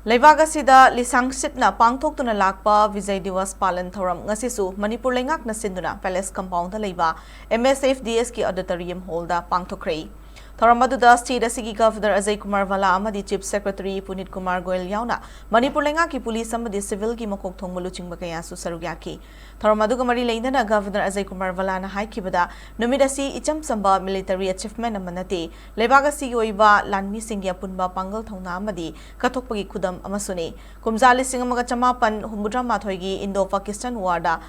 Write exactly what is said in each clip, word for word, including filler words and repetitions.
ꯂꯩꯕꯥꯛ ꯑꯁꯤꯗ ꯂꯤꯁꯥꯡ ꯁꯤꯠꯅ ꯄꯥꯡꯊꯣꯛꯇꯨꯅ ꯂꯥꯛꯄ ꯕꯤꯖꯩ ꯗꯤꯋꯥꯁ ꯄꯥꯂꯟ ꯊꯧꯔꯝ ꯉꯁꯤꯁꯨ ꯃꯅꯤꯄꯨꯔ ꯂꯩꯉꯥꯛꯅ ꯁꯤꯟꯗꯨꯅ Palace Compoundꯗ ꯂꯩꯕ M S F D Sꯀꯤ Auditorium Hallꯗ ꯄꯥꯡꯊꯣꯛꯈ꯭ꯔꯦ꯫ ꯊꯧꯔꯝ ꯑꯗꯨꯗ state ꯑꯁꯤꯒꯤ Governor ꯑꯖꯌ ꯀꯨꯃꯥꯔ ꯚꯜꯂꯥ ꯑꯃꯗꯤ Chief Secretary ꯄꯨꯅꯤꯠ ꯀꯨꯃꯥꯔ ꯒꯣꯌꯜ ꯌꯥꯎꯅ ꯃꯅꯤꯄꯨꯔ ꯂꯩꯉꯥꯛꯀꯤ police ꯑꯃꯗꯤ civilꯒꯤ ꯃꯀꯣꯛ ꯊꯣꯡꯕ ꯂꯨꯆꯤꯡꯕ ꯀꯌꯥꯁꯨ ꯁꯔꯨꯛ ꯌꯥꯈꯤ꯫ ꯊꯧꯔꯝ ꯑꯗꯨꯒ ꯃꯔꯤ ꯂꯩꯅꯅ Governor ꯑꯖꯌ ꯀꯨꯃꯥꯔ ꯚꯜꯂꯥꯅ ꯍꯥꯏꯈꯤꯕꯗ, ꯅꯨꯃꯤꯠ ꯑꯁꯤ ꯏꯆꯝ ꯆꯝꯕ military achievement ꯑꯃ ꯅꯠꯇꯦ, ꯂꯩꯕꯥꯛ ꯑꯁꯤꯒꯤ ꯑꯣꯏꯕ ꯂꯥꯟꯃꯤꯁꯤꯡꯒꯤ ꯑꯄꯨꯟꯕ ꯄꯥꯡꯒꯜ ꯊꯧꯅꯥ ꯑꯃꯗꯤ ꯀꯠꯊꯣꯛꯄꯒꯤ ꯈꯨꯗꯝ ꯑꯃꯁꯨꯅꯤ꯫ ꯀꯨꯝꯖꯥ ꯂꯤꯁꯤꯡ ꯑꯃꯒ ꯆꯃꯥꯄꯟ ꯍꯨꯝꯐꯨꯇꯔꯥ ꯃꯥꯊꯣꯏꯒꯤ Indo-Pakistan Warꯗ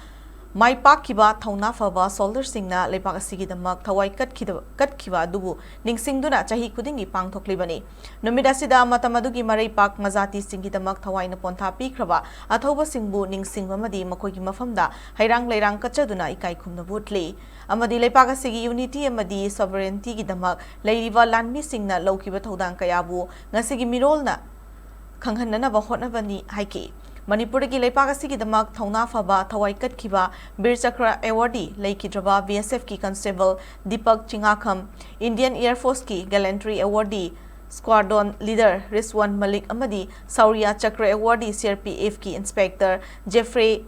ꯃꯥꯏ ꯄꯥꯛꯈꯤꯕ ꯊꯧꯅꯥ ꯐꯕ soldierꯁꯤꯡꯅ ꯂꯩꯕꯥꯛ ꯑꯁꯤꯒꯤꯗꯃꯛ ꯊꯋꯥꯏ ꯀꯠꯈꯤꯗ-, ꯀꯠꯈꯤꯕ ꯑꯗꯨꯕꯨ ꯅꯤꯡꯁꯤꯡꯗꯨꯅ ꯆꯍꯤ ꯈꯨꯗꯤꯡꯒꯤ ꯄꯥꯡꯊꯣꯛꯂꯤꯕꯅꯤ꯫ ꯅꯨꯃꯤꯠ ꯑꯁꯤꯗ ꯃꯇꯝ ꯑꯗꯨꯒꯤ ꯃꯔꯩꯄꯥꯛ ꯃꯖꯥꯇꯤꯁꯤꯡꯒꯤꯗꯃꯛ ꯊꯋꯥꯏꯅ ꯄꯣꯟꯊꯥ ꯄꯤꯈ꯭ꯔꯕ ꯑꯊꯧꯕꯁꯤꯡꯕꯨ ꯅꯤꯡꯁꯤꯡꯕ ꯑꯃꯗꯤ ꯃꯈꯣꯏꯒꯤ ꯃꯐꯝꯗ ꯍꯩꯔꯥꯡ ꯂꯩꯔꯥꯡ ꯀꯠꯆꯗꯨꯅ ꯏꯀꯥꯏ ꯈꯨꯝꯅꯕ ꯎꯠꯂꯤ꯫ ꯑꯃꯗꯤ ꯂꯩꯕꯥꯛ ꯑꯁꯤꯒꯤ unity ꯑꯃꯗꯤ sovereigntyꯒꯤꯗꯃꯛ ꯂꯩꯔꯤꯕ ꯂꯥꯟꯃꯤꯁꯤꯡꯅ ꯂꯧꯈꯤꯕ ꯊꯧꯗꯥꯡ ꯀꯌꯥꯕꯨ ꯉꯁꯤꯒꯤ ꯃꯤꯔꯣꯜꯅ ꯈꯪꯍꯟꯅꯅꯕ ꯍꯣꯠꯅꯕꯅꯤ ꯍꯥꯏꯈꯤ꯫ ꯃꯅꯤꯄꯨꯔꯗꯒꯤ ꯂꯩꯕꯥꯛ ꯑꯁꯤꯒꯤꯗꯃꯛ ꯊꯧꯅꯥ ꯐꯕ ꯊꯋꯥꯏ ꯀꯠꯈꯤꯕ ꯕꯤꯔ ꯆꯀ꯭ꯔ awardee ꯂꯩꯈꯤꯗ꯭ꯔꯕ B S Fꯀꯤ Constable Deepak Chingakham, Indian Air Forceꯀꯤ gallantry awardee squadron leader ꯔꯤꯁꯋꯥꯟ Malik ꯑꯃꯗꯤ ꯁꯧꯔꯤꯌꯥ ꯆꯀ꯭ꯔ awardee C R P Fꯀꯤ Inspector ꯖꯦꯐ꯭ꯔꯦ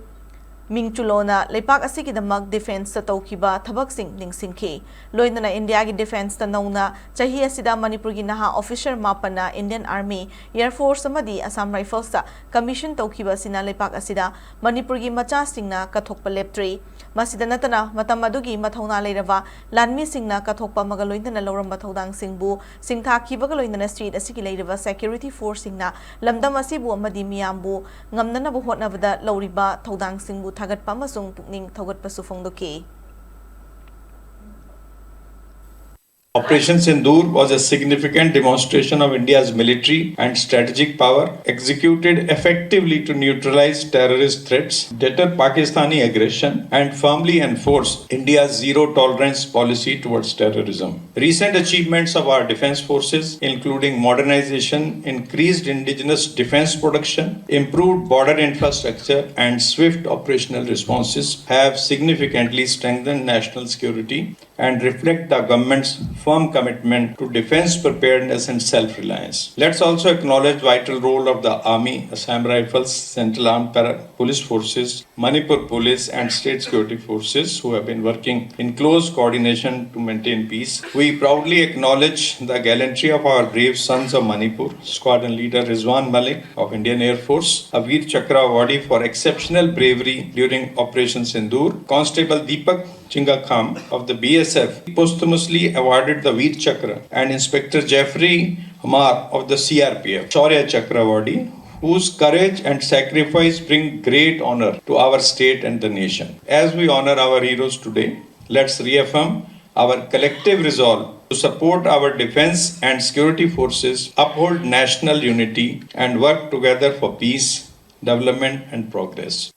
ꯃꯤꯡꯆꯨꯂꯣꯅ ꯂꯩꯕꯥꯛ ꯑꯁꯤꯒꯤꯗꯃꯛ defenceꯇ ꯇꯧꯈꯤꯕ ꯊꯕꯛꯁꯤꯡ ꯅꯤꯡꯁꯤꯡꯈꯤ꯫ ꯂꯣꯏꯅꯅ ꯏꯟꯗꯤꯌꯥꯒꯤ defenceꯇ ꯅꯧꯅ ꯆꯍꯤ ꯑꯁꯤꯗ ꯃꯅꯤꯄꯨꯔꯒꯤ ꯅꯍꯥ officer ꯃꯥꯄꯟꯅ Indian Army, Air Force ꯑꯃꯗꯤ Assam Riflesꯇ commission ꯇꯧꯈꯤꯕ ꯑꯁꯤꯅ ꯂꯩꯕꯥꯛ ꯑꯁꯤꯗ ꯃꯅꯤꯄꯨꯔꯒꯤ ꯃꯆꯥꯁꯤꯡꯅ ꯀꯠꯊꯣꯛꯄ ꯂꯦꯞꯇ꯭ꯔꯤ꯫ ꯃꯁꯤꯗ ꯅꯠꯇꯅ ꯃꯇꯝ ꯑꯗꯨꯒꯤ ꯃꯊꯧꯅꯥ ꯂꯩꯔꯕ ꯂꯥꯟꯃꯤꯁꯤꯡꯅ ꯀꯠꯊꯣꯛꯄ ꯑꯃꯒ ꯂꯣꯏꯅꯅ ꯂꯧꯔꯝꯕ ꯊꯧꯗꯥꯡꯁꯤꯡꯕꯨ ꯁꯤꯡꯊꯥꯈꯤꯕꯒ ꯂꯣꯏꯅꯅ state ꯑꯁꯤꯒꯤ ꯂꯩꯔꯤꯕ security forceꯁꯤꯡꯅ ꯂꯝꯗꯝ ꯑꯁꯤꯕꯨ ꯑꯃꯗꯤ ꯃꯤꯌꯥꯝꯕꯨ ꯉꯝꯅꯅꯕ ꯍꯣꯠꯅꯕꯗ ꯂꯧꯔꯤꯕ ꯊꯧꯗꯥꯡꯁꯤꯡꯕꯨ ꯊꯥꯒꯠꯄ ꯑꯃꯁꯨꯡ ꯄꯨꯛꯅꯤꯡ ꯊꯧꯒꯠꯄꯁꯨ ꯐꯣꯡꯗꯣꯛꯈꯤ꯫ Operation Sindoor was a significant demonstration of India's military and strategic power, executed effectively to neutralize terrorist threats, deter Pakistani aggression, and firmly enforce India's zero tolerance policy towards terrorism. Recent achievements of our defense forces, including modernization, increased indigenous defense production, improved border infrastructure, and swift operational responses, have significantly strengthened national security and reflect the government's firm commitment to defense preparedness and self-reliance. Let's also acknowledge vital role of the Army, Assam Rifles, Central Armed Para Police Forces, Manipur Police and State Security Forces who have been working in close coordination to maintain peace. We proudly acknowledge the gallantry of our brave sons of Manipur, Squadron Leader Rizwan Malik of Indian Air Force, a Veer Chakra awardee for exceptional bravery during Operation Sindoor, Constable Deepak Chingakham of the B S F, posthumously awarded the Veer Chakra, and Inspector Jeffrey Amar of the C R P F, Shaurya Chakra awardee, whose courage and sacrifice bring great honor to our state and the nation. As we honor our heroes today, let's reaffirm our collective resolve to support our defense and security forces, uphold national unity, and work together for peace, development, and progress.